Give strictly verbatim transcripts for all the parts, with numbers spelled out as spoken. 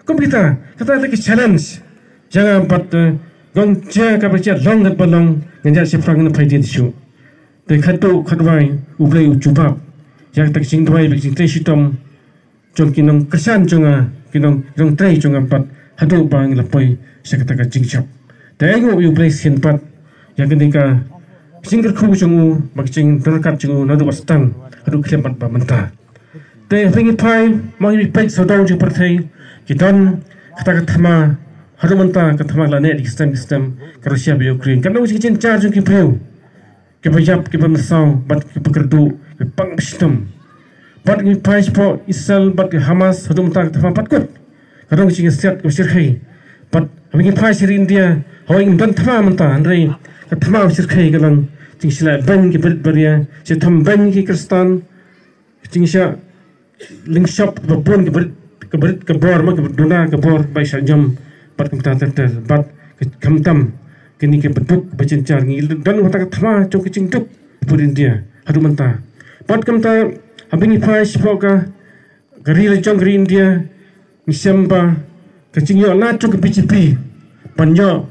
Kum kita, kata ka challenge. Ïa nga bad, eh, ngam jia kaba jia long kat ba long, ngan ïa shaphrang na phaidien shuh. Te khatduh khatwai, U Blei u jubab. Ïa kata ka jingduwai, bad jingtrei shitom jong ki nongkyrshan jong nga, ki nong, nongtrei jong nga bad haduh ba ngi la poi sha kata ka jingjop. Te ai nguh ïa U Blei shisien pat ïa kane ka jingkyrkhu jong u, bad ka jingdon ryngkat jong u naduh ba sdang haduh khlem pat ba mynta. Te haba ngi phai, ma ngi peit sawdong jong ka pyrthei, ki don kata ka thma, haduh mynta ka thma la neh ki stem ki stem, ka Russia bad Ukraine. Ka don ka jingjynjar jong ki briew kiba ïap, kiba mynsaw, bad kiba kyrduh, kiba pang ba shitom. Bad ngi phai shapoh Israel bad ka Hamas, haduh mynta ka thma pat kut. Ka don ka jingïasiat kaba shyrkhei. Bad haba ngi phai sha ri India, hooid ngim don thma mynta, hynrei ka thma ba shyrkhei ka long jingshlei beiñ ki barit baria, sha thma beiñ ki Khristan, jingshah lyngshop kaba bun, ka barit, ka barit ka bor, ma ka duna ka bor ba shah jam, bad kumta ter ter, bad ka khamtam kine kiba duk ba jynjar. Ngi don kata ka thma jong ka jingduk pud India haduh mynta. Bad kumta haba ngi phai shapoh ka, ka ri la jong ka ri India, ngi shem ba ka jingïoh lad jong ka B J P ban ïoh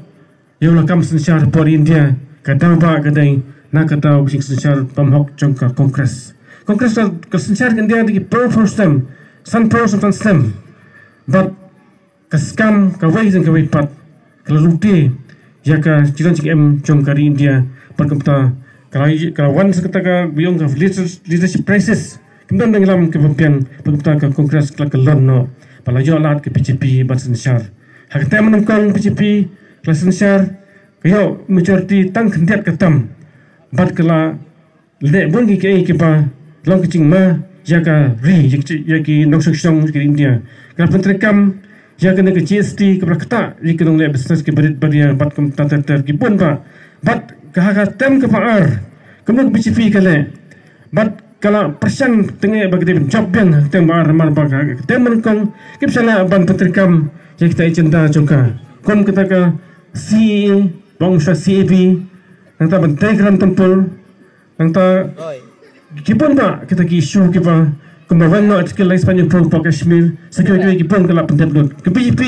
ïoh la kam synshar hapoh India, ka daw ba ka dei na ka daw ka jingsynshar bymhok jong ka Congress. Congress ka, ka synshar ka India da ki phew phew snem, san phew san phew snem. Bad ka skam kawei jong kawei pat, ka la lute ïa ka jingdon jingem jong ka ri India. Bad kumta ka la, ka la wan sa kata ka biang ka leader-, leadership crisis. Kim don dang lam kiba biang, bad kumta ka Congress ka la kyllon noh, ba la ïoh lad ka B J P ban synshar. Ha ka term nyngkong B J P ka la synshar, ka ïoh majority tang khyndiat ka term. Bad ka la leh bun ki, ki, kiba long ka jingma ïa ka ri, ïa ki, ïa ki nongshong shnong ki India. Ka la pyntreikam ïa kane ka G S T kaba la ktah ïa ki nongleh business ki barit baria bad kumta ter ter ki bun ba. Bad ka ha ka term kaba ar, kumno ka B J P ka leh. Bad ka la pyrshang teng eh ba ka dei ban jop biang ha ka term ba ar, namar ba ka ha ka term nyngkong kim shym la ban pyntreikam ïa kita agenda jong ka. Kum kata ka C A A, ba ong sha C A B, nangta ban tei kram tempur, nangta ki bun ba kita ki issue kiba kumba wan noh article lai spah hynñiew phew hapoh Kashmir, sa kiwei kiwei ki bun ka la pyndep lut. Ka B J P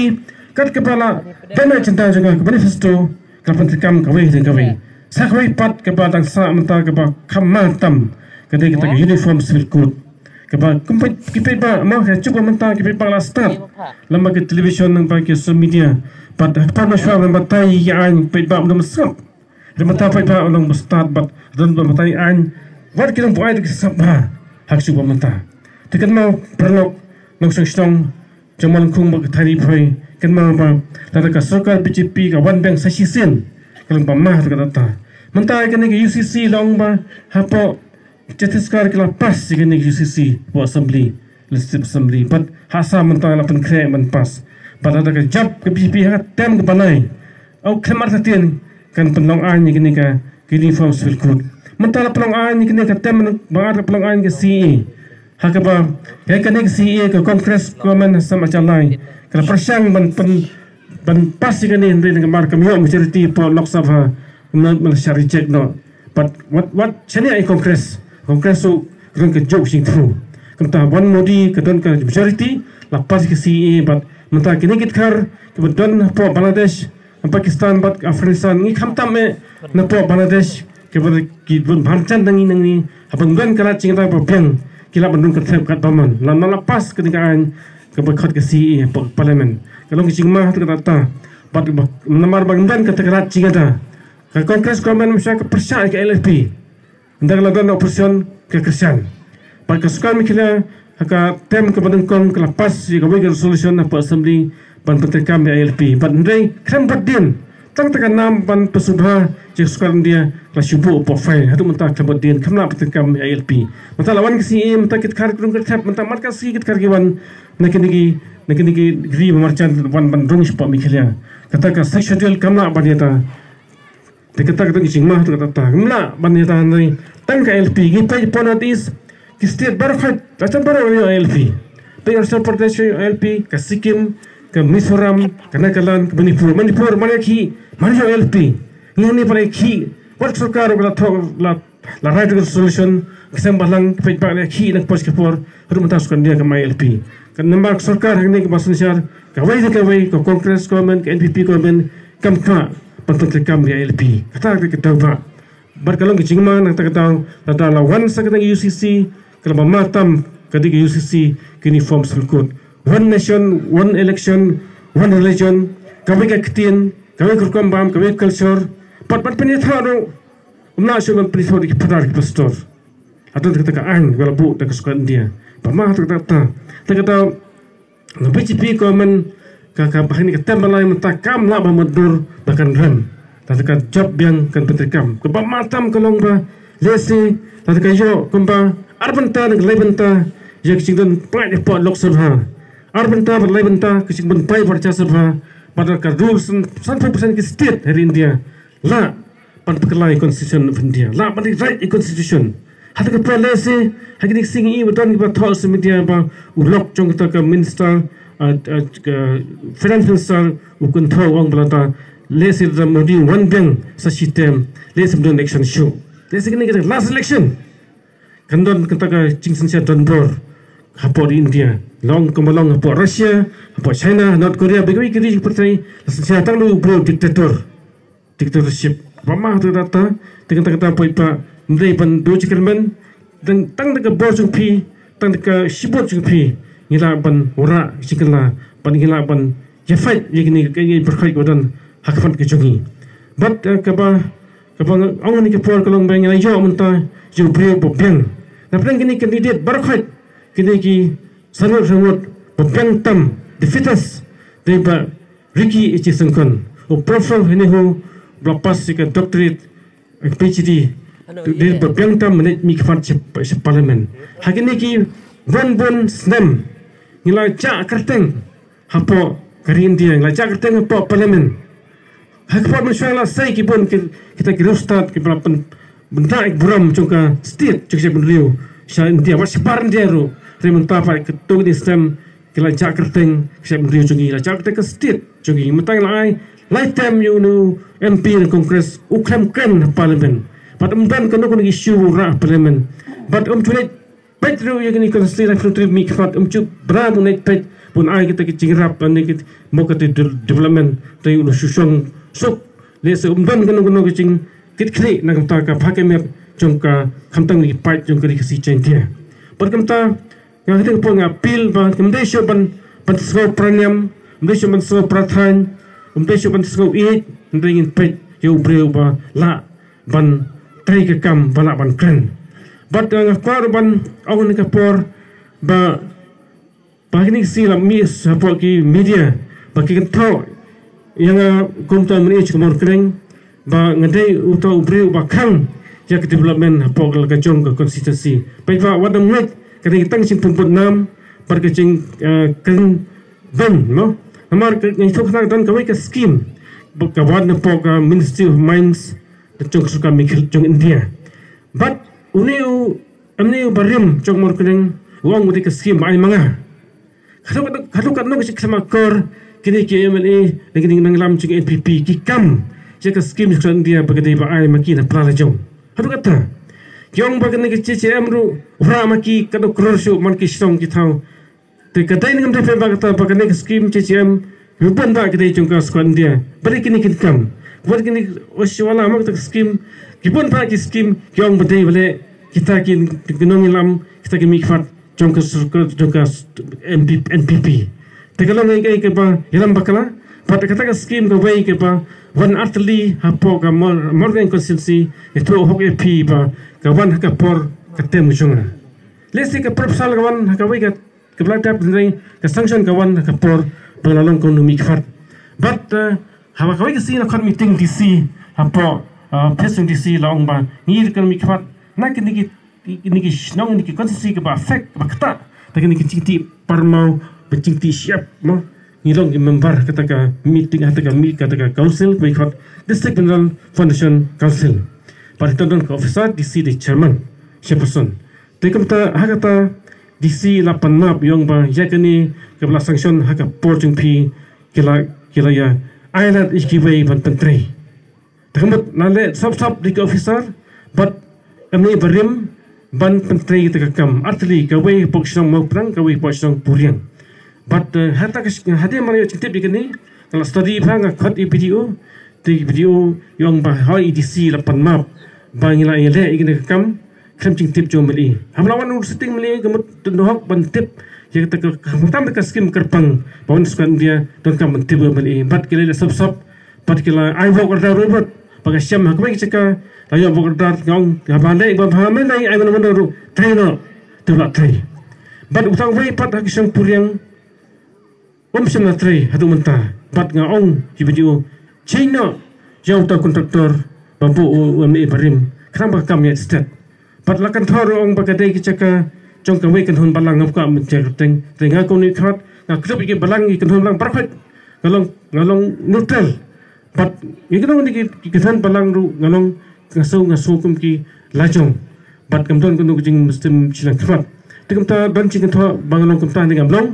kat kaba la don agenda jong ka, ka manifesto, ka la pyntreikam kawei hadien kawei. Sa kawei pat kaba dang sah mynta kaba kham ma tam, ka dei kata ka Uniform Civil Code. Kaba kum peit, ki paidbah, ma ka juk ba mynta ki paidbah la stad lem bad ki television, lem bad ki social media. Bad ha ka por mynshwa ban batai ïa ki aiñ, paidbah ym don ba sngap. Te mynta paidbah u long ba stad bad don ba batai aiñ. Wat ki nongbuaid ki sngap bha ha ka juk ba mynta. Te kynmaw paralok nongshong shnong jong Mawlyngkhuh bad ka Thari Phoi, kynmaw ba lada ka sorkar B J P ka wan biang sa shisien, ka long ba ma ha kata kata. Mynta kane ka U C C long ba hapoh Chhattisgarh ki la pass ïa kane ka U C C hapoh Assembly, Legislative Assembly. Bad ha Assam mynta la pynkhreh ban pass. Bad lada ka jop ka B J P ha ka term kaba lai, u khlem artatien kan pynlong aiñ ïa kane ka, ka Uniform Civil Code. Mynta la pynlong aiñ ïa kane ka term ba ar, la pynlong aiñ ka C A A. Ha kaba ïa kane ka C A A ka Congress government ha Assam ha Jyllai ka la pyrshang ban pyn, ban pass ïa kane, hynrei namar kam ïoh majority hapoh Lok Sabha, mynta la shah reject noh. Bad wat, wat shaniah ïa Congress. Congress u don ka jingthmu. Kumta wan Modi ka don ka majority, la pass ka C A A. Bad mynta kine ki dkhar kiba don hapoh Bangladesh, Pakistan bad Afghanistan, ngi khamtam eh napoh Bangladesh kiba ki bun bhan jan na ngi na ngi, haba ngim don ka lad jingïada ba biang, ki lah ban rung kyrthep katba mon. La, la pass kane ka aiñ kaba khot ka C A A hapoh Parliament. Ka long ka jingma ha kata kata. Bad ba, namar ba ngim don kata ka lad jingïada, ka Congress government mynshwa ka pyrshah ïa ka I L P. Ynda ka la don opposition ka kyrshan. Bad ka sorkar Meghalaya ha ka term kaba nyngkong ka la pass ïa kawei ka resolution hapoh Assembly ban pyntreikam ïa I L P. Bad hynrei khlem bud dien, tang kata ka nam ban pynsngewbha ïa ka sorkar India ka la shu buh hapoh file. Haduh mynta khlem bud dien, khlem lah pyntreikam ïa I L P. Mynta la wan ka C A A, mynta ki dkhar ki rung kyrthep, mynta mat ka C A A ki dkhar ki wan na kine ki, na kine ki ri ba marjan wan ban rung shapoh Meghalaya. Kata ka Sixth Schedule kam lah ban ïada. Te kata ka dei ka jingma ha kata kata. Ngim lah ban ïada, hynrei tang ka I L P. Ngi peit hapoh North East, ki state baroh, ka jam baroh ïoh I L P. Peit Arunachal Pradesh ïoh I L P, ka Sikkim, ka Mizoram, ka Nagaland, ka Manipur. Manipur mar ïakhih, mar ïoh I L P. Ngi hangne pat ïakhih. Wat sorkar ka la thoh, la, la rai ka resolution, ka seng bhalang, peit ba ïakhih na ka por sha ka por, haduh mynta sorkar India kam ai I L P. Ka namar sorkar hangne kaba synshar, Kawei na kawei, ka Congress government, ka N P P government, kam kwah ban pyntreikam ïa I L P. Kata ka daw ba. Bad ka long ka jingma na kata ka daw, lada la wan sa kane ka U C C, ka la ba ma tam ka dei ka U C C, ka Uniform Civil Code. One nation, one election, one religion, kawei ka ktien, kawei ka rukom bam, kawei ka culture. Bad, bad pynïathoh ruh, ym lah shuh ban pynïathoh da ki phadar ki pastor. Haduh kata ka aiñ ba la buh da ka sorkar India. Ba ma haduh kata, kata, kata, na B J P government ka, ka, ba ha kane ka term ba lai mynta kam lah ba mutdur ba kan rem. Lada ka jop biang kan pyntreikam. Kaba ma tam ka long ba lehse lada ka ïoh kumba ar bynta ne lai bynta ïa ka jingdon palat hapoh Lok Sabha. Ar bynta bad lai bynta ka jingdon palat hapoh Rajya Sabha. Bad ka rule san, sanphew percent ki state ha ri India. Lah ban pynkylla ïa constitution of India. Lah ban rewrite ïa constitution. Hato ka por lehse ha kine ki sngi ba don kiba thoh sha media ba u lok jong kata ka minister, ah, ah, ka finance minister u kynthoh u ong ba lada lehse da Modi wan biang sa shi term, lehse ym don election shuh. Lehse kane ka last election. Kan don kata ka jingsynshar donbor hapoh ri India. Long kumba long hapoh Russia, hapoh China, North Korea, bad kiwei ki ri ki pyrthei, la synshar tang da u briew dictator. Dictatorship. Ba ma haduh kata, te kata kata poi pa, ym dei ban duh jingkyrmen, tang, tang da ka bor jong phi, tang da ka shibun jong phi, ngi lah ban wanrah jingkylla, bad ngi lah ban ïa fight ïa kine ki, ki, ki baroh kawei ka don ha khmat ka jong ngi. Bad, eh, kaba, kaba nga ong ha kane ka por ka long ba ngi la ïoh mynta ïa u briew ba biang. Napdeng kine ki candidate baroh kawei, kine ki sanphew sanphew ba biang tam, the fittest, dei ba Ricky H G Syngkon, u professor hangne, u ba la pass ïa ka doctorate, eh, P H D, dei ba biang tam mynta mih khmat sha, sha parliament. Ha kine ki bun bun snem ngi la jah kyrteng hapoh ka ri India, ngi la jah kyrteng hapoh parliament. Ha ka por mynshwa la sei ki bun ki, kita ki riewstad kiba la pyn, pynbna ïa ka burom jong ka state, jong ka jaitbynriew sha India, wat shabar India ruh. Hynrei mynta pat katto katne snem ki la jah kyrteng ka jaitbynriew jong ngi, la jah kyrteng ka state jong ngi. Mynta ngi la ai lai term ïa une u M P na Congress, u khlem kren ha parliament. Bad ym don kano kano ka issue u wanrah ha parliament. Bad um ju leit peit ruh ïa kane ka constituency lai phew hynriew mih khmat, um ju bra ban leit peit ban ai kita ki jingïarap lane ki, mo kata de-, development, te u la shu shong suk. Lehse um don kano kano ka jingkitkhlieh na ka bynta ka bha ka miat jong ka, khamtam ki paid jong ka Ri Khasi Jaiñtia. Bad kumta nga kata ka por nga appeal ba ym dei shuh ban, ban sngew para niam, ym dei shuh ban sngew para thaiñ, ym dei shuh ban sngew ïeit, hynrei ngin peit ïa u briew ba lah ban trei ka kam, ba lah ban kren. Bad, eh, nga kwah ruh ban ong ha kane ka por ba, ba ha kine ki sngi la mih hapoh ki media ba ki kynthoh ïa nga kum uta u mynsiem jong ka Mawryngkneng ba nga dei uta u briew ba khang ïa ka development hapoh ka jong ka constituency. Peit ba wat nym ngeit ka dei tang ka jingpynbud nam bad ka jing, eh, kren beiñ, mo. Namar ka, nga ïathuh kane ka don kawei ka scheme ba ka wan napoh ka Ministry of Mines, jong ka sorkar Meghalaya jong India. Bad une u, une u barim jong Mawryngkneng u ong u dei ka scheme ba ai ma nga. Haduh, haduh, haduh katno ka jingkhlem akor kine ki M L A lane kine ki nongïalam jong ka N P P ki kam ïa ka scheme jong ka India ba ka dei ba ai ma ki na pla la jong. Haduh katta ki ong ba kane ka J J M ruh wanrah ma ki katno klur shuh man ki shnong ki thaw. Te ka dei ne ngam dei peit ba kata ba kane ka scheme J J M, ki bun ba ka dei jong ka sorkar India. Ba dei kine kin kam. Ba dei kine Ujjwala, mo kata ka scheme, ki bun ba ki scheme ki ong ba dei ba leh kita ki, ki nongïalam, kita ki mihkhmat jong ka sorkar, jong ka M P, N P P. Te ka long kaei kaei kaba ïalam bakla. Bad kata ka scheme kawei kaba wan artylli hapoh ka Mawryngkneng constituency, ïathuh hok ïa phi ba ka wan ha ka por ka term jong nga. Lehse ka proposal ka wan ha kawei ka ka ba la dep, hynrei ka sanction ka wan ha ka por ba nga la long kum u mihkhmat. Bad, eh, haba kawei ka sngi la khot meeting D C hapoh, eh, office jong D C, la ong ba ngi ruh kum u mihkhmat na kine ki, kine ki shnong, kine ki constituency kaba affect, kaba ktah da kine ki jingtih parmaw bad jingtih shyiap, mo. Ngi long ki member ha kata ka meeting, ha kata ka mi-, kata ka council kaba khot District Mineral Foundation Council. Bad hangto don ka officer, D C dei chairman, chairperson. Te kumta ha kata D C la pan map, ong ba ïa kane kaba la sanction ha ka por jong phi ki la, ki la ïa ai lad ïa kiwei ban pyntrei. Te ka mut la leh sop sop da ki officer bad M L A barim ban pyntrei ïa kata ka kam. Artylli, kawei hapoh shnong Mawprang, kawei hapoh shnong Puriang. But uh, hata ka hadien ba nga ïoh jingtip ïa kane, nga la study bha, nga khot ïa i BDO. Te i BDO i ong ba ha i DC la pan map ba ngi la ïaleh ïa kane ka kam, khlem jingtip jong u MLA. Haba la wan u sitting MLA ka mut don hok ban tip ïa kata ka, ka, ka, ka skim kyrpang ba wan squad India, donkam ban tip ïa u MLA. Bad ki la ïaleh sop sop, bad ki la ai work order ruh bad ba ka shem ha kawei ka jaka, la ïoh work order, nga ong haba leh ba ha MLA ai mano mano ruh trei noh, te u la trei. Bad uta uwei pat ha ka shnong Puriang um shym la trei haduh mynta. Bad nga ong ïa i BDO, change noh ïa uta u contractor ba buh u MLA barim, khnang ba ka kam ïaid stet. Bad la kynthor ruh, ong ba ka dei ka jaka jong kawei ka kynhun balang, ngam kwah ban jia kyrteng. Te nga kum une u khmat, nga kdup ïa ki balang, ïa ki kynhun balang baroh khoit, nga long, nga long neutral. Bad ïa kano kano ki, ki kynhun balang ruh nga long, nga sngew, nga sngew kum ki la jong. Bad kam don kano ka jingmynsiem shiliang khmat. Te kumta don jingkynthor ba nga long kumta ne ngam long.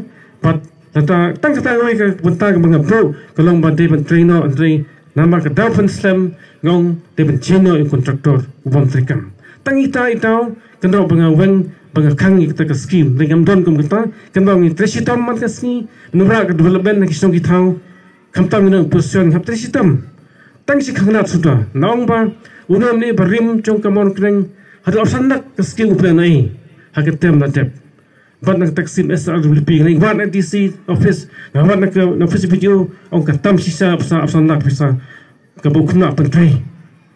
Bad lada tang kata kawei ka bynta kaba nga buh, ka long ba dei ban trei noh, hynrei namar ka daw ban slem, nga ong dei ban change noh ïa u contractor u bym trei kam. Tang ita ita, kynmaw ba nga weng, ba nga khang ïa kata ka skim. Hynrei ngam don kum kata, kynmaw ngi trei shitom man ka sngi, namar ka development ha ki shnong ki thaw. Khamtam ngi na opposition, hap trei shitom. Tang shi khanglad suda, nga ong ba uno u MLA barim jong ka Mawryngkneng, haduh arphew san lak ka skim u plan ai ha ka term la dep. Bad na kata ka skim SRWP, nga wad na DC office, nga wad na ka, na office BDO, ong ka tam shisha pisa arphew san lak pisa kaba u khynnah pyntrei.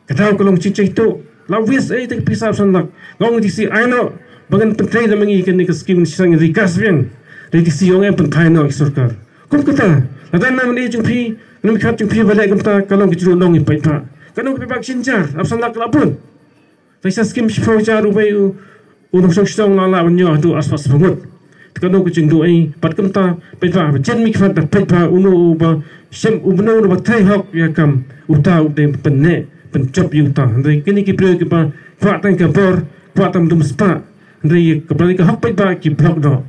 Ka daw ka long jingshai tuh, la waste ei ïa ka pisa arphew san lak. Nga ong DC, ai noh ba ngan pyntrei da ma ngi kane ka skim, shisha ngin ri gas biang. Hynrei DC ong em, pynphai noh ïa ka sorkar. Kum kata, lada na mynne jong phi, na mynkhmat jong phi ba leh kumta, ka long ka jingduh long ïa u paidbah. Kano ka paidbah ka jynjar, arphew san lak ka la bun. Te sa skim shiphew hajar uwei u, u nongshong shnong la lah ban ïoh haduh arspah spah ngut. Te kano ka jingduh ei, bad kumta paidbah ba jen mynkhmat da paidbah, uno uba shem, uno uba trei hok ïa ka kam, uta u dei ban pynneh, pynjop ïa uta. Hynrei kine ki briew kiba kwah tang ka bor, kwah tang dum spah, hynrei ka ba dei ka hok paidbah ki block noh.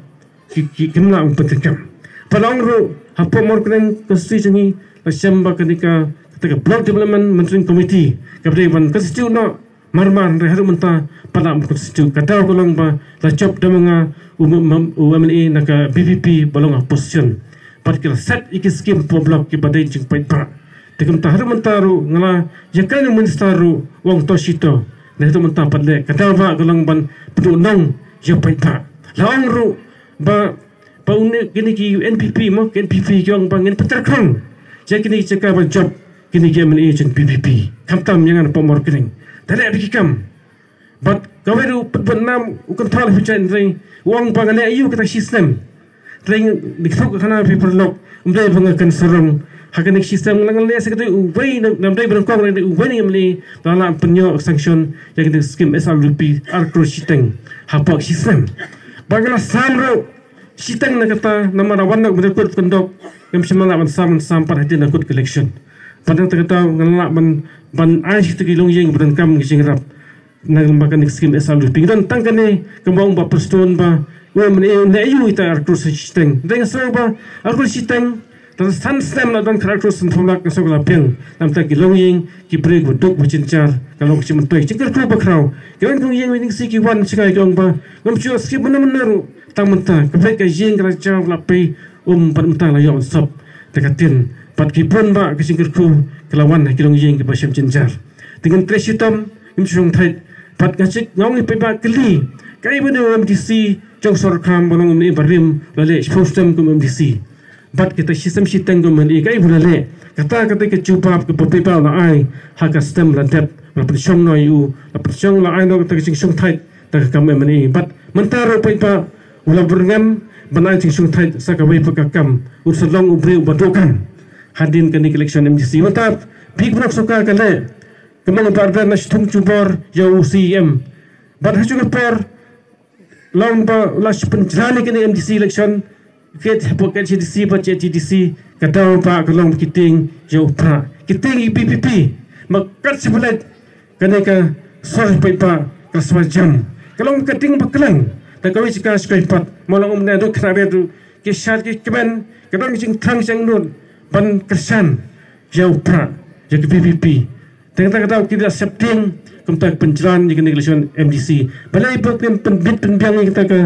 Ki, ki, kim lah ban pyntrei kam. Ba la ong ruh, hapoh Mawryngkneng constituency jong ngi, la shem ba kane ka, kata ka Block Development Monitoring Committee, kaba dei ban constitute noh mar mar, hynrei haduh mynta pat ym constitute. Ka daw ka long ba la jop da ma nga u, u MLA na ka VPP ba long opposition. Bad ki la set ïa ki skim hapoh block kiba dei jingpaidbah. Te kumta haduh mynta ruh nga la ïakren ïa u minister ruh, u ong to shi to. Te haduh mynta pat leh, ka daw ba ka long ban pynduh long ïa u paidbah. La ong ruh ba, ba une, kine ki NPP mo, ki NPP ki ong ba ngin pyntrei khong ïa kine ki jaka ba jop kine ki MLA jong VPP. Khamtam ïa nga na Mawryngkneng. Da leh bha ki kam. Bad kawei ruh u Pynbun Nam u kynthal ha pyrshah, hynrei u ong ba nga leh aïu kata shi snem. Hynrei ngi, ngi thok khana phi paralok, ym dei ba nga kren sarong. Ha kane ka shi snem nga la leh sa ka dei uwei na, ym dei ba nyngkong, dei uwei na ngi MLA ba la lah pynïoh sanction ïa kane ka skim SRWP ar klur shiteng hapoh shi snem. Ba nga la sam ruh shiteng na kata, namar wan na ka kut kyndok, ngam shym la lah ban sam, ban sam pat hadien na kut ka election. Pat na kata ka daw nga la lah ban, ban ai shi kito ki longïing ba donkam ki jingïarap na ka liang kane ka skim SRWP. Ngi don tang kane, kumba ong Bah Prestone ba u MLA u leh aïu ïa kita ar klur shiteng. Hynrei nga sngew ba ar klur shiteng, tang san snem la don khatar klur sanphew lak, nga sngew ka la biang. Namar kata ki longïing, ki briew ba duk ba jynjar, ka long ka jingmyntoi, jingkyrkhu bakhraw. Ki wan ki longïing Mawryngkneng ki wan sha nga ki ong ba ngam shu skim mynno mynno ruh, tang mynta ka beit ka ïing ka la jaw, ka la pei, um, bad mynta la ïoh ban sop da ka tin. Bad ki bun bah ka jingkyrkhu ka la wan ha ki longïing kiba shem jynjar. Te ngin trei shitom, ngim shu shongthait. Bad nga shu, nga ong ïa phi ba kylli, kaei ba une u MDC jong Sohryngkham ba long une barim, la leh shiphew snem kum MDC. Bad kita shisnem shiteng kum MLA, kaei ba u la leh? Kata, kata ka jubab kaba u paidbah u la ai ha ka snem la dep. La pynshong noh ïa u, la pynshong, la ai noh kata ka jingshongthait da ka kam MLA. Bad mynta ruh paidbah u la byrngem ban ai jingshongthait sa kawei pat ka kam. Un sa long u briew uba duh kam hadien kane ka election MDC. Mynta phi, Bah Soka, ka leh, ka mong ba ardor na shu thung jubor ïa u CEM. Bad ha kajuh ka por, long ba la shu pynjlan ïa kane MDC election, ka hapoh ka KHADC bad ka KHADC, ka daw ba ka long ba ki tieng ïa u Prah, ki tieng ïa u VPP. Ma kat shaba leit kane ka sor paidbah ka la swa jam. Ka long ka tieng ba kylleng. Da kawei jaka sha kawei pat, ma long um ne duk khynnah rit ruh, ki shad ki kmen, ka don ka jingthrang jingnud ban kyrshan ïa u Prah, ïa ka VPP. Te kata ka daw ki da sheptieng kumta ka pynjlan ïa kane ka election MDC. Balei ba kin pynbit pynbiang ïa kita ka,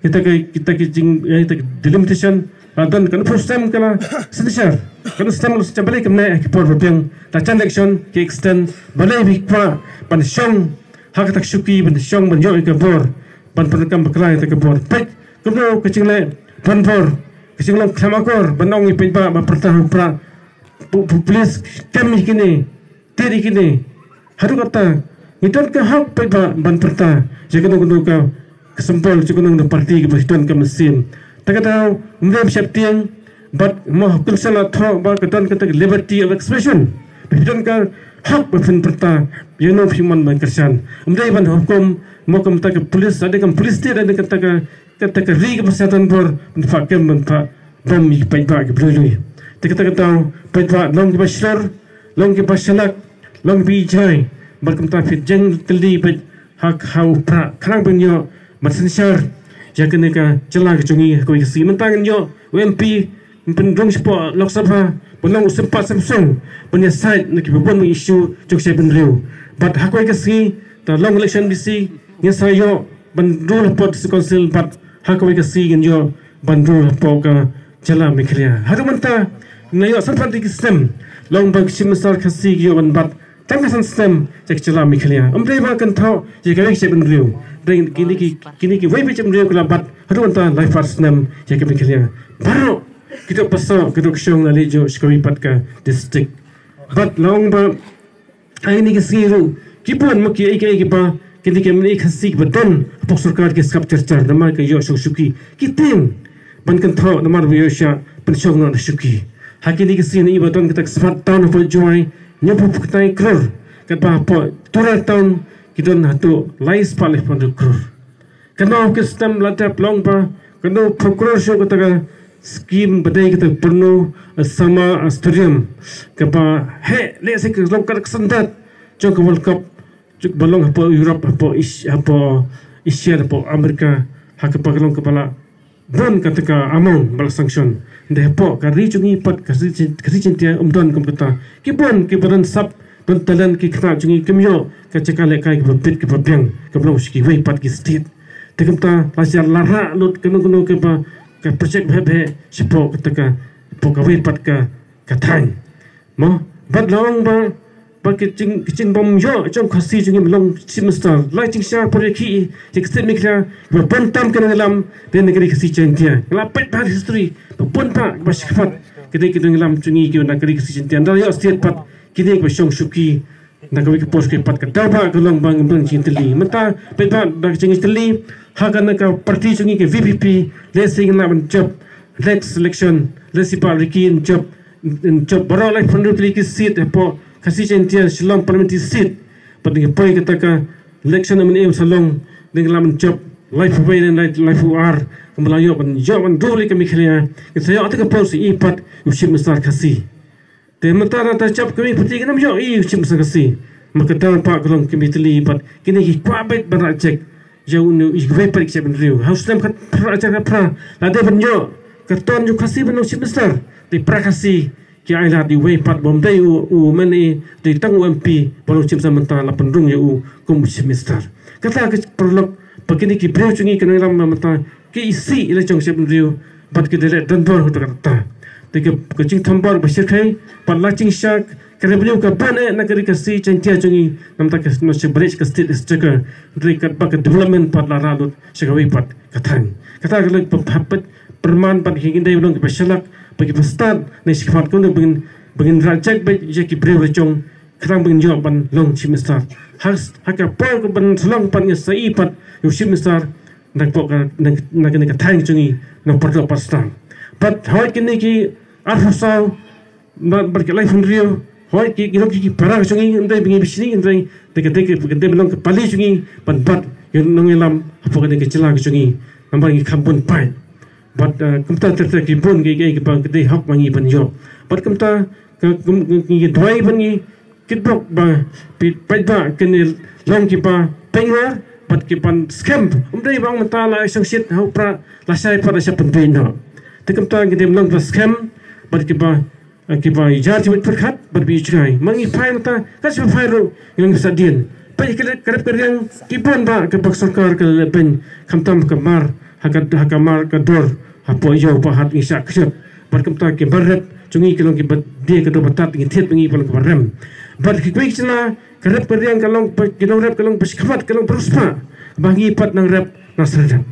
kita ka, kita ka jing, ïa kita ka delimitation, La don kano phew snem ka la synshar, kano snem la synshar balei kam neh ha ki por ba biang, la jan election ki extend, balei phi kwah ban shong ha kata ka shuki, ban shong ban ïoh ïa ka bor, ban pyndonkam bakla ïa kata ka bor. Peit kumno ka jingleh ban bor, ka jinglong khlem akor, ban ong ïa paidbah ba pyrta ha u prah, pu-, pu-, police kem ïa kine, tied ïa kine. Haduh katta ngi don ka hok paidbah ban pyrta ïa kano kano ka, ka symbol jong kano kano party kaba ngi don ka mynsiem. Te ka daw ym dei ban sheptieng bad mo ha kynsan la thoh ba ka don kata ka liberty of expression. Ba phi don ka hok ba phin pyrta ïa kano phi mon ban kyrshan. Ym dei ban hukum mo kumta ka police, lada kam police state, lada kata ka, kata ka ri kaba sngewthuh bor, ban phah kem, ban phah bom ïa ki paidbah ki briew lui. Te kata ka daw paidbah long kiba shlur, long kiba shalak, long kiba ïeit jai. Bad kumta phi jingtylli bad ha, ha u prah khnang ban ïoh ban synshar ïa kane ka jylla ka jong ngi ha kawei ka sngi. Mynta ngan ïoh u M P ban pynrung shapoh Lok Sabha, ban long u sympat symsong ban ïasaid na kiba bun issue jong ka jaitbynriew. Bad ha kawei ka sngi, da long election M D C, ngan sa ïoh ban rule hapoh District Council, bad ha kawei ka sngi ngan ïoh ban rule hapoh ka jylla Meghalaya. Haduh mynta nga ïoh san phew ki snem long ba ki Chief Minister Khasi ki ïoh ban bat tang ka san snem ïa ka jylla Meghalaya. Ym dei ba kynthoh ïa kawei ka jaitbynriew. Dei kine ki, kine kiwei pat ki jaitbynriew ki la bat haduh mynta laiphew snem ïa ka Meghalaya. Baroh ki dok pasoh, ki dok shong, la leit jooh sha kawei pat ka district. Bad long ba ha kine ki sngi ruh ki bun ma kiei kiei kiba kine ki M N A Khasi kiba don hapoh sorkar ki sngap jar jar namar ka ïoh shong shuki. Ki tieng ban kynthoh namar ba ïoh shah pynshong noh na shuki. Ha kine ki sngi, na i ba don kata ka Smart Town hapoh Jowai, hynñiewphew khyndai klur, katba hapoh Tura Town ki don haduh lai spah laiphew klur. Kano ki snem la dep long ba kano phew klur shuh kata ka skim ba dei kata ka Purno Summer Stadium, kaba heh lehse ka long ka syndet jong ka World Cup jong ba long hapoh Europe, hapoh Asia, hapoh Asia, hapoh America, ha kaba ka long kaba la don kata ka amount ba la sanction. Hynrei hapoh ka ri jong ngi pat, ka ri Jain-, ka ri Jaintia ym don kum kata. Ki bun kiba don sap, don talent ki khynnah jong ngi kim ïoh ka jaka lehkai kaba bit kaba biang kaba long sha kiwei pat ki state. Te kumta la shah la rah lut kano kano kaba ka project bheh bheh shapoh kata ka, hapoh kawei pat ka, ka thaiñ. Mo, bad long ba, ba ki jing, ki jingbym ïoh jong u Khasi jong ngi ban long Chief Minister. La jingshisha por ïa ki, ïa ki state Meghalaya ba bun tam ki nongïalam dei na ka ri Khasi Jaintia. Nga la peit bha history ba bun bha ba shakhmat ki dei ki nongïalam jong ngi ki na ka ri Khasi Jaintia. Ynda la ïoh state pat kine kiba shong shuki na kawei ka por shuki pat. Ka daw ba ka long ba ngim don jingtylli. Mynta peit ba da ka jingtylli ha kane ka party jong ngi ka V P P, lehse ngin lah ban jop next election, lehse ba Ricky yn jop, yn jop baroh laiphew hynriew tylli ki seat hapoh Khasi Jaintia Shillong Parliamentary Seat. Bad ngi poi kata ka election M N A ba sa long, ngin lah ban jop laiphew wei ne lai, laiphew ar, kumba la ïoh ban, ïoh ban rule ïa ka Meghalaya. Ngin sa ïoh kata ka por sa i pat u Chief Minister Khasi. Te mynta lada jop kawei party ngin ym ïoh i u Chief Minister Khasi. Ma ka daw ba ka long kaba teli bad kine ki kwah beit ban rah check ïa une u, ïa kiwei pat ki jaitbynriew. Ha u snem khatphra, hajar khatphra, la dei ban ïoh ka turn jong u Khasi ban long Chief Minister. Te para Khasi ki ailad ïa uwei pat bym dei u, u M N A, dei tang u M P ban long Chief Minister, mynta la pynrung ïa u kum u Chief Minister. Kata ka paralok ba kine ki briew jong ngi ki nongïalam mynta ki isih ïa la jong ka jaitbynriew bad ki dei leh donbor ha kata. Te ka, ka jingthombor ba shyrkhei bad la jingshah ka revenue ka ban eh na ka ri Khasi Jaiñtia jong ngi, namar ka, namar ka state exchequer, hynrei katba ka development pat la rah lut sha kawei pat ka thaiñ. Kata ka long ba hapdeng pyrman bad ki dei ba long kiba shalak bad kiba stad ne shi khmat kumno ba ngin, ba ngin rah check beit ïa ki briew la jong khnang ba ngin ïoh ban long Chief Minister. Ha, ha ka por ka ban sa long pat ngin sa i pat ïa u Chief Minister na ka, na, na kane ka thaiñ jong ngi na paralok parsnam. Bad hooid kine ki arphew saw na, bad ki laiphew hynriew, hooid ki, ki long ki, ki para jong ngi, ym dei ba ngi bishni, ym dei, dei ka, dei ka, dei ba long ka pali jong ngi ban bat ïa u nongïalam hapoh kane ka jylla ka jong ngi. Namar ngi kham bun paid. Bad, eh, kumta ter ter ki bun ki, ki, ki ba ka dei hok ma ngi ban ïoh. Bad kumta ka, kum, kum, ngi duwai ban ngi kit bok ba phi paidbah kin long kiba pynwar bad kiban skhem. Ym dei ba ong mynta la shongshit ha u prah, la shai pat la shah pynbeit noh. Te kumta ngi dei long kiba skhem bad kiba, eh, kiba ïar jingmut pyrkhat bad ba ïohi jngai. Ma ngi phai mynta, kat shaba phai ruh ngi long kiba sahdien. Peit ka rep ka riang ki bun ba ka bak sorkar ka leh beiñ, khamtam ka mar ha ka, ha ka mar ka dor Hapoh ïew pahat ngi shah kjut. Bad kumta ki bar rep jong ngi ki long kiba die ka dor ba tad, ngi thied ba ngi ba long kiba rem. Bad kiwei ki jylla ka rep ka riang ka long ba, ki nongrep ka long ba shakhmat, ka long ba riewspah. Ba ngi pat nang rep nang syrep.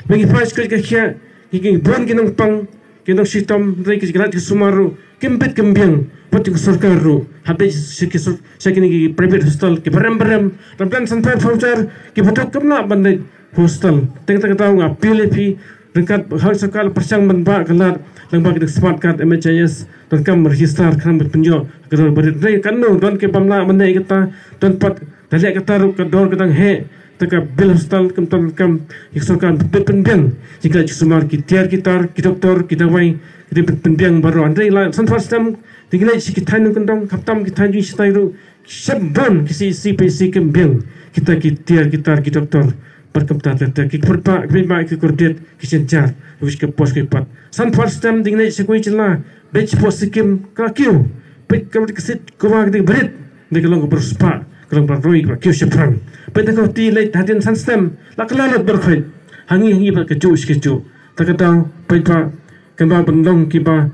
Ba ngi phai sha ka khiah, ngi ki bun ki nongpang, ki nongshitom, hynrei ki jinglaitluid sumar ruh kim bit kim biang. Bad ki sorkar ruh, hap dei sha ki sor-, sha kine ki private hospital kiba rem ba rem, lam don sanphew phew hajar kiba duk kim lah ban leit hostel. Te kata ka daw nga appeal ïa phi, ryngkat ha sorkar pyrshang ban bah ka lad lyngba ki dei smart card M H I S, donkam register khnang ban pynïoh ka dor barit. Hynrei katno don ki bym lah ban leh kata, don pat da leh kata ruh ka dor ka dang heh, te ka bill hospital kam don kam, ïa ka sorkar pynbiang. Ki jingkhlaiñ sumar, ki tiar ki tar, ki doktor, ki dawai, ki dei pynbiang baroh. Hynrei la san phew snem, te ngi leit sha ki thaiñ nongkyndong, khamtam ki thaiñ jong ngi shatai ruh, shim bun ki C C P C kim biang kita ki tiar ki tar ki doktor. Bad kumta ter ter ki khyrbah, ki paidbah, ki kordit, ki jynjar, ruh ki pos ki pat. San phew snem, te ngi leit sha kiwei ki jylla, beit shapoh Sikkim, ka la kiew. Beit ka, ka seat kaba ka dei barit, dei ka long kaba riewspah, ka long ba roi, kaba kiew shaphrang. Beit na ka kti leit hadien san snem, la kylla lut baroh khoit. Ha ngi, ha ngi pat kajuh shi kajuh. Ta ka daw, paidbah, kynmaw ban long kiba,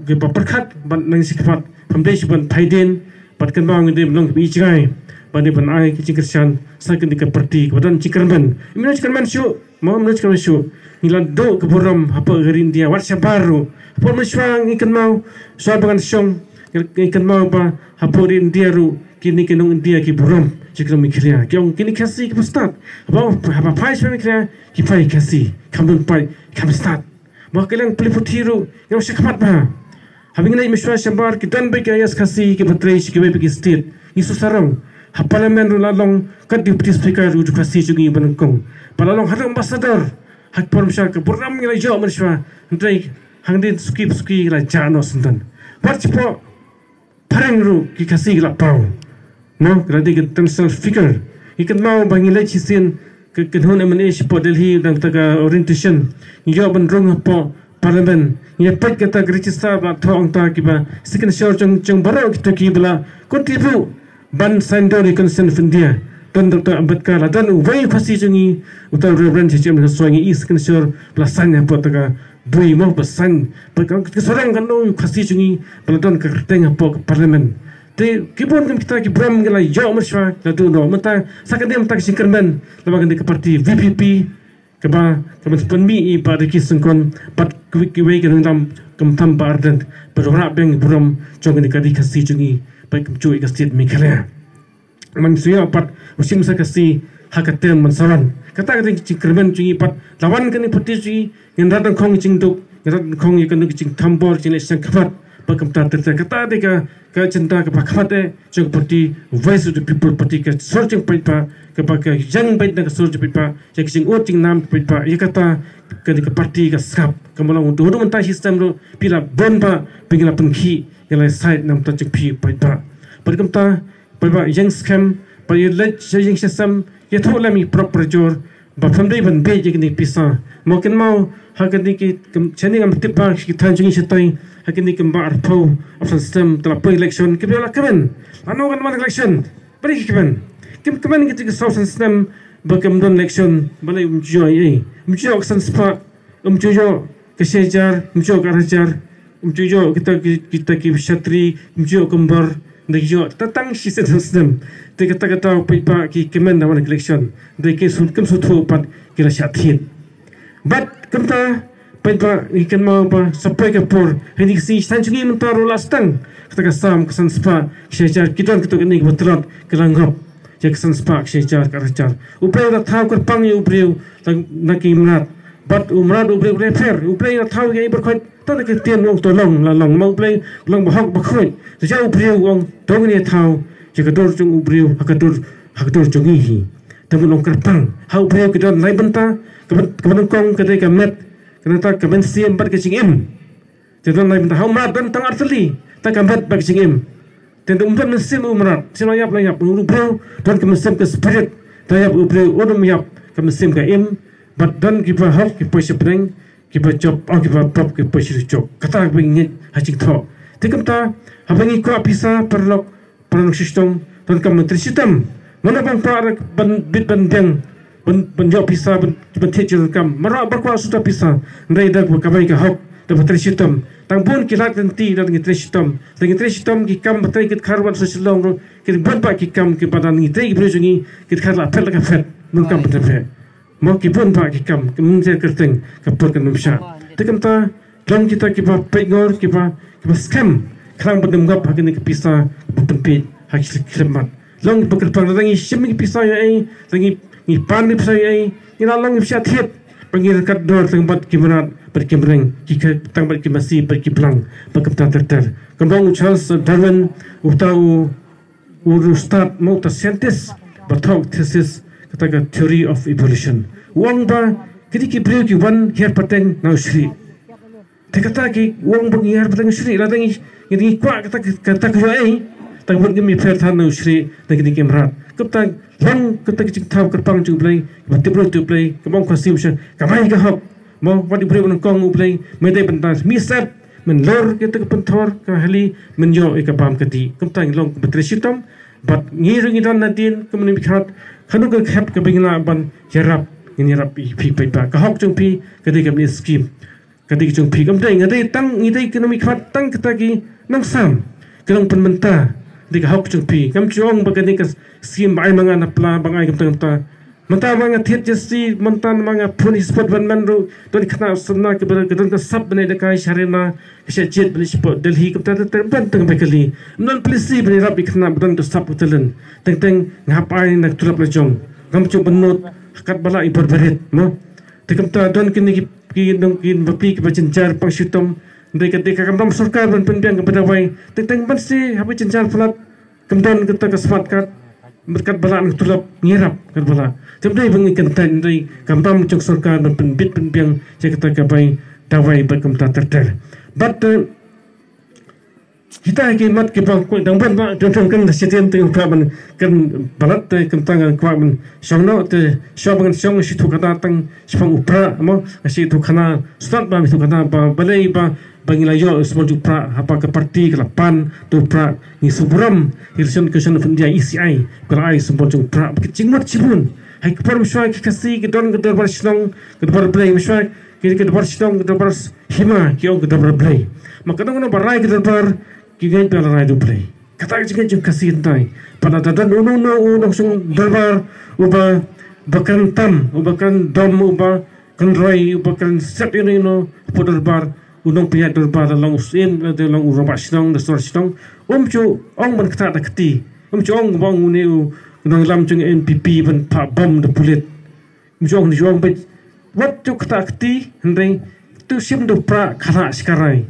kiba pyrkhat ban nang shakhmat. Pham dei shu ban phai dien, bad kynmaw ngi dei ban long kiba ïeit jngai, ban dei ban ai ki jingkyrshan sha kane ka party kaba don jingkyrmen. Ym don jingkyrmen shuh, mo, ym don jingkyrmen shuh. Ngi la duh ka burom hapoh ka ri India, wat shabar ruh. Hapoh mynshuwa ngi kynmaw, shuwa ba ngan shong, ngi kynmaw ba hapoh ri India ruh, kine ki nong India ki burom jong ka ri Meghalaya. Ki ong kine ki Khasi kiba stad. Haba, haba phai sha Meghalaya, ki phai Khasi, kham don paid, kham stad. Ba ka liang pule puthi ruh, ngi ong shakhmat bha. Haba ngi leit mynshuwa shabar, ki don beit ki I A S Khasi kiba trei sha kiwei pat ki state. Ngi shu sarong. Ha Parliament ruh la long, ka Deputy Speaker ruh u Khasi jong ngi ba nyngkong. Ba la long haduh Ambassador. Ha ka por mynshwa ka burom ngi la ïoh mynshuwa. Hynrei hangne suki suki la jah noh syndon. Wat shapoh phareng ruh ki Khasi ki la paw. Mo, ka la dei ka international figure. Ngi kynmaw ba ngi leit shisien ka, ka kynhun M N A shapoh Delhi, dang kata ka orientation. Ngi ïoh ban rung hapoh Parliament. Ngi ïa peit kata ka register ba thoh, ong ta kiba signature jong, jong baroh kito kiba la contribute ban sign don ïa ka Constitution of India. Don Doctor Ambedkar, la don uwei u Khasi jong ngi, uta u Reverend H M Khasoi, ngi i signature ba la sign hapoh kata ka bui, mo, ba sign, ba ka, ka sarong kano u Khasi jong ngi ba la don ka kyrteng hapoh ka Parliament. Te ki bun kum kita ki burom ngi la ïoh mynshuwa, la duh noh. Mynta sa kane mynta ka jingkyrmen, la ba kane ka party V P P, kaba, kaba pynmih i Bah Ricky Syngkon, bad kiwei, kiwei ki nongïalam khamtam Bah Ardent, ba la wanrah biang burom jong kane ka ri Khasi jong ngi, bad kumjuh ïa ka state Meghalaya. Ngan shu ïoh pat u Chief Minister Khasi ha ka term ban sa wan. Kata ka dei ka jingkyrmen jong ngi pat, la wan kane ka party jong ngi, ngin rat nyngkong ïa ka jingduk, ngin rat nyngkong ïa kane ka jingthombor, jingleh shang khmat, bad kumta ter ter. Kata dei ka, ka agenda kaba khmat eh jong ka party Voice of the People Party, ka sur jong paidbah, kaba ka ïeng beit na ka sur jong paidbah, ïa ka jingud jingnam paidbah. Ïa kata kane ka party ka sngap. Ka mut long haduh mynta shi snem ruh, phi la bun bha ba ngi la pynkhih, ngi la sait na ka bynta jong phi paidbah. Bad kumta, paidbah, ïeng skhem, ba ïa leit sha ïing sha sem, ïathuh lem ïa ki paralok parajor ba phim dei ban bieit ïa kine ki pisa. Mo, kynmaw ha kine ki, kum, shane ngam tip ba ki thaiñ jong ngi shatai, ha kine kumba arphew, arphew san snem te la poi election, ki briew la kmen. Lano kan wan election? Balei ki kmen? Kim kmen, kito ki saw san snem ba kim don election, balei? Ym ju ïoh ei ei. Ym ju ïoh ka san spah, ym ju ïoh ka shi hajar, ym ju ïoh ka ar hajar, ym ju ïoh kita ki, kita ki shatri, ym ju ïoh ka umbor, da ki ïoh tang shi snem, san snem. Te kata, kata paidbah ki kmen da wan election. Te ki shu, kim shu thuh pat, ki la shah thied. Bad kumta paidbah, ngi kynmaw ba sa poi ka por, ha kine ki sngi, sha thaiñ jong ngi mynta ruh la sdang kata ka sam, ka san spah, ka shi hajar, ki don kito kine kiba tlot, ki la ngop ïa ka san spah, ka shi hajar, ka ar hajar. U Blei u la thaw kyrpang ïa u briew na, na ki mrad. Bad u mrad u briew u la pher, u Blei u la thaw ïa i baroh khoit. Tang da ka ktien u ong to long, la long. Ma u Blei u long bahok bakhuid. Te ïa u briew u ong to ngin ïa thaw ïa ka dur jong u briew ha ka dur, ha ka dur jong ngi hi. Te mut long kyrpang. Ha u briew ki don lai bynta, kaba, kaba nyngkong ka dei ka met, ka nangta ka mynsiem bad ka jingim. Te don lai bynta, ha u mrad don tang artylli, tang ka met bad ka jingim. Te ym don mynsiem u mrad, mynsiem la ïap, la ïap, u briew don ka mynsiem, ka spirit, la ïap u briew, um ïap ka mynsiem, ka im, bad don kiba hok ki poi sha bneng, kiba jop, oh, kiba pop ki poi sha jop. Kata ba ngi ngeit ha jingthoh. Te kumta, haba ngi kwah pisa, paralok, para nongshong shnong, donkam myntri shitom. Mano ban kwah ban bit ban biang, ban, ban ïoh pisa, ban, ban thied jingdonkam. Mara ba kwah shu da pisa, hynrei da ba kamai ka hok, da ba trei shitom. Tang bun ki lad lynti da ngi trei shitom. Da ngi trei shitom ki kam ba trei ki dkhar wan sha Shillong ruh, ki bun bah ki kam ki ba da ngi trei ki briew jong ngi, ki dkhar la phet la ka phet, donkam ba trei phet. Mo ki bun bah ki kam, ki mynta kyrteng, ka por kan ym shah. Te kumta, long kita kiba peit ngor, kiba, kiba skhem, khnang ban ym ngop ha kine ki pisa, ba pynpeit, ha ki khyllipmat. Long ba kyrpang, lada ngi shim ki pisa ïa ei, lada ngi, ngi pan ki pisa ïa ei, ngi la long ki pisa thied, ba ngi ryngkat dor tang bad ki mrad, bad ki mreng, ki khe, tang bad ki masi, bad ki blang, ba kumta ter ter. Kumba ong u Charles Darwin, uta u, u stad, mo uta scientist, ba thoh thesis, kata ka theory of evolution. U ong ba, kine ki briew ki wan hiar pateng na u shrieh. Te kata ki ong ba ngi hiar pateng u shrieh, lada ngi, ngi, ngi kwah kata, kata ka ïoh ei, tang ban ngim ïapher than na u shrieh, na kine ki mrad. Kumta long kata ki jingthaw kyrpang jong U Blei, ba tip ruh tip U Blei, kumba ong Khasi u sha, kamai ka hok, mo, wat u briew nyngkong U Blei, me dei ban da, mi sep, men lor kita ka pynthor, ka hali, men ïoh ïa ka bam ka dih. Kumta ngi long ba trei shitom, bad ngi ruh ngi don nadien, kumne mi khat, kano ka khep kaba ngi lah ban ïarap, ngin ïarap ïa phi paidbah. Ka hok jong phi, ka dei ka mini skim. Ka dei jong phi, kam dei, nga dei tang, ngi dei kino mi khmat tang kita ki nongsam. Ki long pynmynta, dei ka hok jong phi. Kam ju ong ba ka dei ka skim ba ai ma nga na pla, ba nga ai kumta kumta. Mynta ma nga thied jersey, mynta ma nga phone sport ban man ruh, don khynnah samla kiba don ka sap ban ïalehkai sha Haryana, ka sha jied ban ïa shipor Delhi, kumta ter ter ban tang ba kali. Ym don policy ban ïarap ïa khynnah ba don ka sap ka talent. Teng teng nga hap ai na ka tulop la jong. Ngam ju ban nud, kat ba lah i bor barit, mo. Te kumta don kine ki ki nong ki bapli kiba jynjar pang shitom. Dei ka, dei ka kam dom sorkar ban pynbiang kaba dawai. Teng teng ban si haba jynjar palat. Kam don kata ka smart card. Kat ba lah na ka tulop ngi ïarap kat ba lah. Te dei ba ngi kyntait dei kam dom jong sorkar ban pynbit pynbiang ïa kata ka bai dawai bad kumta ter ter. Bad, eh, kita ki mat kiba kwah dang ban ba dang dang kan da sitien te kwah ban kan balat te kan tang kwah ban shong noh te shong ban shong shi thu khana tang shipang u Prah mo shi thu khana stad ba mi thu khana ba balei ba ba ngi la ïoh symbol jong u Prah haba ka party ka la pan te u Prah ngi sngewburom election commission of India E C I ka la ai symbol jong u Prah ba ki jingmut shibun. Hai ka por mynshuwa ki Khasi ki don ka dorbar shnong ka dorbar Blei mynshuwa ki ka dorbar shnong ka dorbar hima ki ong ka dorbar Blei. Ma ka dang kano ba rai ka dorbar ki ngeit ba la rai da u Blei. Kata ka jingngeit jong Khasi hynrei. Pat lada don uno uno u nongshong dorbar uba, ba kren tam, uba kren dom, uba kren roi, uba kren sep ino ino hapoh dorbar, u nongpynïaid dorbar, la long u syiem, la long u rangbah shnong, da sor shnong. Um ju ong ban ktah da kti. Um ju ong ba ong une u nongïalam jong N P P ban phah bom da pulit. Jong jong bad wat ju kata kti hynrei tu shim da u Prah khala shkarai.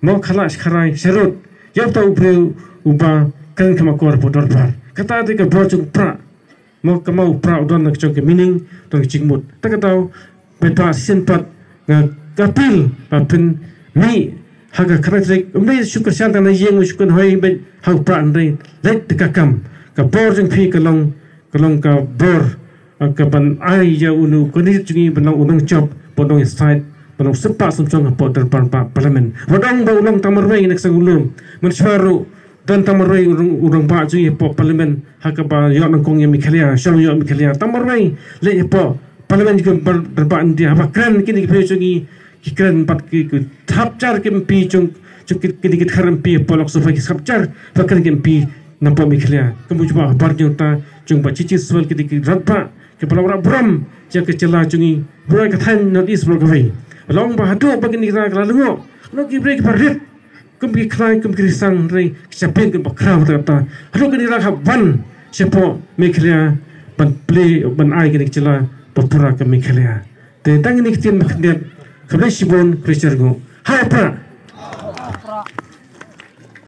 Mo khala shkarai sharut. Ïa uta u briew uba kren kham akor hapoh dorbar. Kata dei ka bor jong u Prah. Mo ka ma u Prah u don ka jong ka meaning, don ka jingmut. Ta kata u bad ba shisien pat nga ka appeal ba phin mih ha ka khyndai tarik. Um dei shu kyrshan tang na ïing shu kynhoi bad ha u Prah hynrei leit da ka kam. Ka bor jong phi ka long, ka long ka bor ka ban ai ïa une u candidate jong ngi ban long u nongjop, ban long ïasaid, ban long sympa symchong hapoh dorbar ba parliament. Wat ong ba u long tang marwei na ka seng u lum. Mynshuwa ruh don tang marwei u rangbah jong ngi hapoh parliament ha kaba ïoh nyngkong ïa Meghalaya, shong ïoh Meghalaya. Tang marwei leit hapoh parliament jong ka dorbar India haba kren kine ki briew jong ngi ki kren bad ki, ki thap jar ki M P jong, jong ki, ki, ki dkhar M P hapoh Lok Sabha ki thap jar ba kren ki M P napoh Meghalaya. Ka mut ba habar jong ta jong ba chichi swal ki, ki rangbah ki ba la wanrah burom ïa ka jylla jong ngi, burom ka thaiñ North East burom kawei. Long ba haduh ba kine ki ra ka la lyngngoh. Long ki briew ki ba rit kum ki khlaiñ kum ki risang hynrei ki shaping ki ba khraw ta ta. Haduh kine ki ra ka ban shapoh Meghalaya ban plie ban ai kine ki jylla ba pura ka Meghalaya. Te tang kine ki ktien ba khyndiat, khublei shibun, khublei shibun. Ha u Prah.